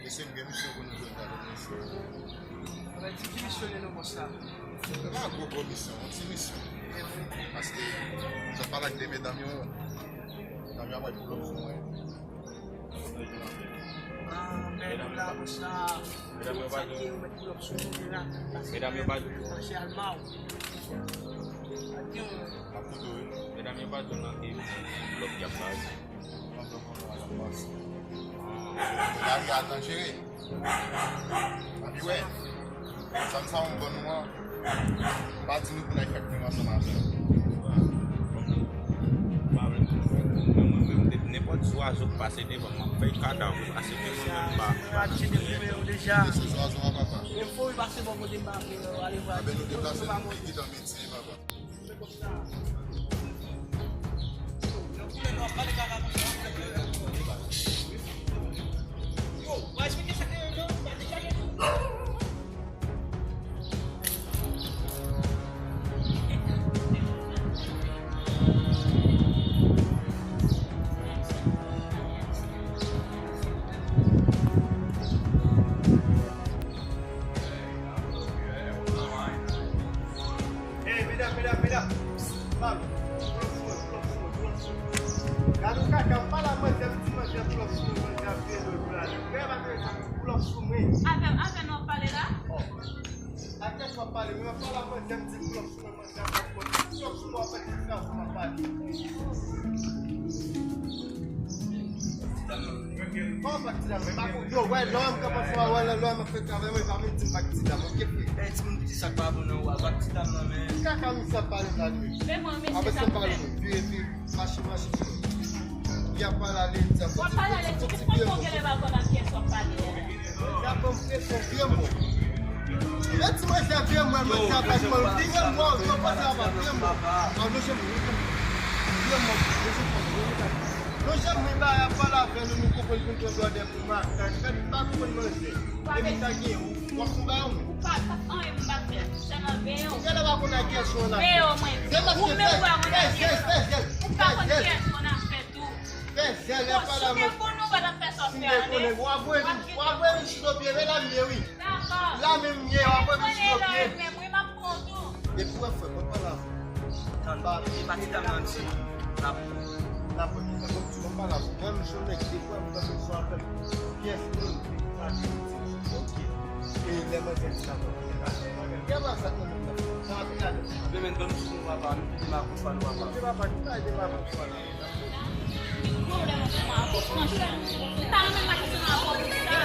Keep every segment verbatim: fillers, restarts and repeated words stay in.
Mesye, m gen misyon pou nou jwenn, gade mesye. Anben, di ki misyon li ye non, bòs la? Se pa gwo gwo misyon, yon ti misyon. Paske, jan m pale ak de medam yo, medam yo ap bay pwoblèm sou mwen. Ah, men nou la, bòs la. Medam yo pa di. Sa ki yo met pull up sou nou la. Medam yo pa di. Mache al ma w. Ap di w. Medam yo pa di w nan ki blòk y ap bay. Lari a danjere. Anpi wè, sa m sa yon bon moman. Pa di nou pou n al fè krim ansanm avè l. Mwen menm, depi nenpòt zwazo k pase devan m, m ap fè kadav ou pase devan mwen, m pa. Mesye, zwazo a papa. Anben nou deplase nou, ki dan medsen papa. Ey, medam, medam, medam. Pam. Pull up sou mwen, pull up sou mwen, pull up sou mwen. Gade yon kaka, m pale a manzè, m di manzè pull up sou mwen, manzè ap veye do l pou l ale. Frè, pa tande sa, pull up sou mwen. Avè, avè nou ap pale la? Oh. Avè nou ap pale, men m ap pale a manzè, m di pull up sou mwen, manzè ap veye do l pou l ale. Pull up sou mwen, w ap fè kaka, w ap pale. Kòman pa k ti dam? Yo, wè, lè m kanpe ansanm avè w, lè m ap fè travay mwen, pa menm di m pa k ti dam, oke, frè? Ey, timoun piti, sa k pa bon nan ou a, pa k ti dam nan, men. Kaka misye ap pale la, li. Men mwen, mesye, sa k fè. Vire, vire, mache, mache, vire. Y ap pale ale, di a, w ap pale ale, ti pit, konn gen lè pa konn ak kiyès w ap pale a. Y ap ban m presyon, vye mò. Yo di mwen se vye mò, mwen travay, mwen vye mò, yo panse a pa vye mò. An, lonje mwen, lonje mwen. Vye mò, lonje mwen. Lonje mwen, ba, y ap pale avè nou, nou konprann vin pran dòdè pou makak. Fè nou pa konprann manje. Epi sa gen, w ap fè bagay ou menm. Ou pa, pa anyen m pa fè. Sèlman veye w. Ou genlè pa konn ak kiyès ou an afè. Veye w, mwen. Ou menm ou pa konn ak kiyès. Ou pa konn kiyès ou an afè tou. Fè zèl, y ap pale a mwen. Si m te konnen, w pa t ap fè sa w fè a, non. W ap vin, w ap vin sou do pye, men la m ye, wi. Dakò. La menm m ye, w ap vin sou do pye. Mwen la menm, wi, m ap pran w tou. Depi w wè frè, mwen pale avè w. Tann, e pa ti dam nan di, n ap, n ap, mwen di, mwen pale avè w. Mwen, m jwenn nèg de fwa, m panse se yon apèl pyès moun, sa di, oke. E lè manzè di sa, mwen, gen pa sa nan menm nan. Sa ap gade. Demen, ban m sou nou, papa, nou te demagoug pa nou, papa. Oke, papa, nou pa demagoug pa nou. Ki pwoblèm ou genyen avè w, franchman? M pa renmen mache sou nou avè w pou sa.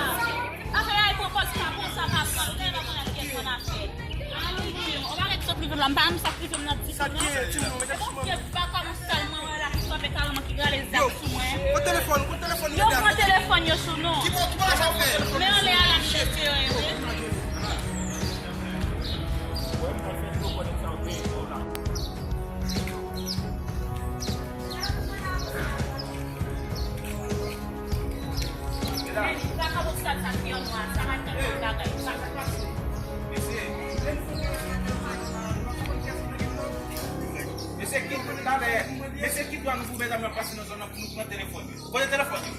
Afè a, e pran pòz pa pran sa, pa pran l, ou genlè pa konn ak kiyès ou an afè. An nou di m, ou pa gen ki sot rive m la, m pa renmen sa k rive m nan ditou, non. Sa k genyen, timoun, ou mete sou mwen. Baka m sèlman wè la ki kanpe kalanman ki rale zam sou mwen. Yo, pran telefòn, pran telefòn yo. Yo pran telefòn yo sou nou. Ki bon, ki bon sa w fè? Men anlè a la, m chèche yo, wi. Mesye, kit, talè, mesye, kit dwa nou pou medam yo ap pase nan zòn nan pou nou pran telefòn yo. Kote telefòn yo?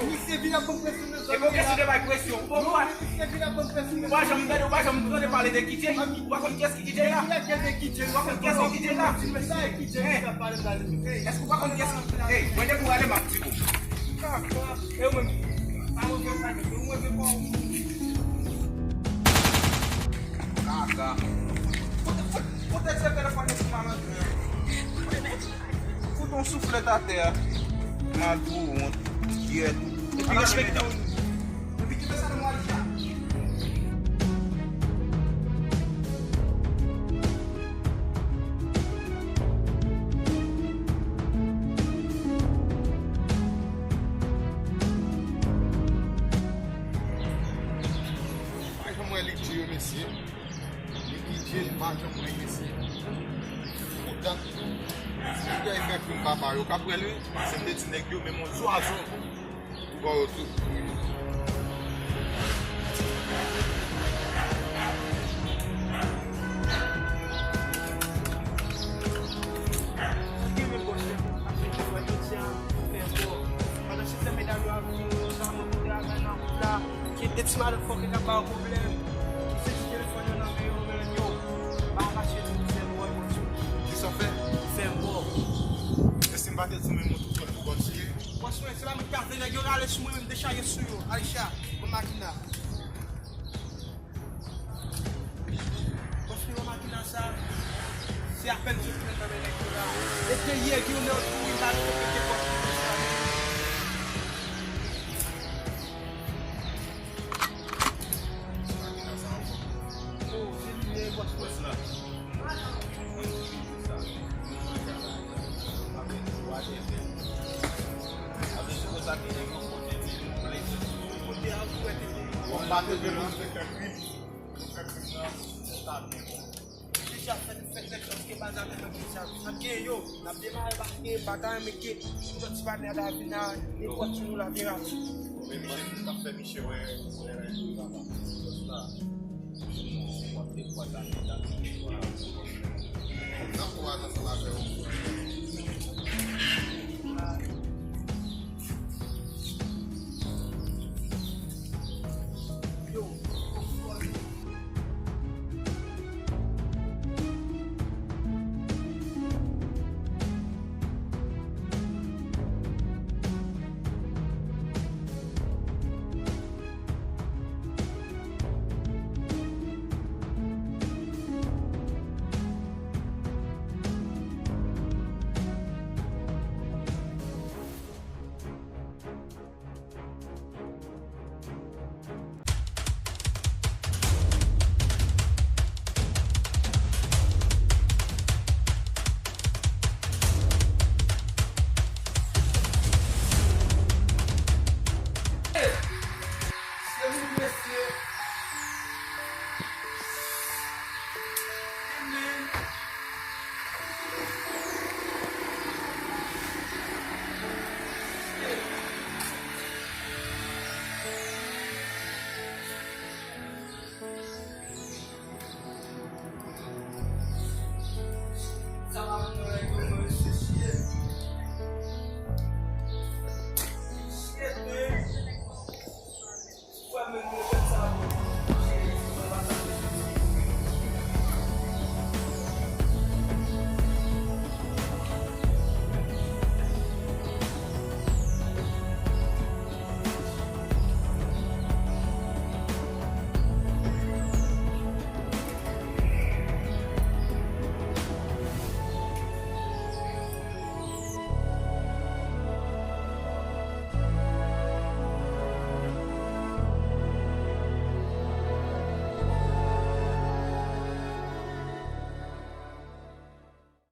Misye vin ap ban m presyon nan zòn nan. E bon kesyon de bay presyon. Ou bon, ou pa janm tande, ou pa janm tande pale de Kidjey? Ou pa konn kiyès ki Kidjey la? Ou pa konn kiyès ki Kidjey la? Èske ou pa konn kiyès ki Kidjey? Ey, mwen depi ou ale m ap di ou. Kaka. E ou menm? Pa mwen fè sa, ou mwen fè pa ou. Kaka. Kote, kote, kote se telefòn nan sou malandren? Fout yon souflèt atè a. Mal pou wont, kyèt. Epi respè ki tan. Epi ki fè sa nan mwa deja. Pa janm wè li di yo, mesye. Li Kidjey, li pa janm wè mesye. Poutan, si nèg yo fè krim papa yo ka pran li, se m te di nèg yo, men yon zwazo pou bò yo tou. Gen men bòs yo ap fè travay jodi a, fè fò. Pandan se tan medam yo ap vin, sa mwen pou travay nan wout la. Kite ti madanm fòkè k ap ba yo pwoblèm. Ki se ti telefòn yo nan men yo, men yo. Ba mache nou fè m wè, bòs. Ki sa w fè? Fè m wè. E si m pa te di w menm mwen tou kòd pou kòd siye? Bòs mwen, se pa mwen ki ka vle nèg yo rale sou mwen, men m dechaje sou yo. Alisha, bon makina. Bòs mwen, makina sa, se apèn sot pran nan men nèg yo la. E te yè ki yon nèg kouri, m pa respekte bòs mwen sa. Oh, se li menm, bòs mwen. Kote a, ou wè te te. Bon, pa te gen nan sektè krim. Deja fè nou fè kèk chans ke pa zanmi nan peyi sa. N ap gen yo, n ap demare pa gen, pa ta renmen ke nou lòt ti patnè ta vin la, nenpòt sou nou la byen rapid. Men misye, n ap fè misye wè, wè, wè, papa. N ap twa ansanm avè w.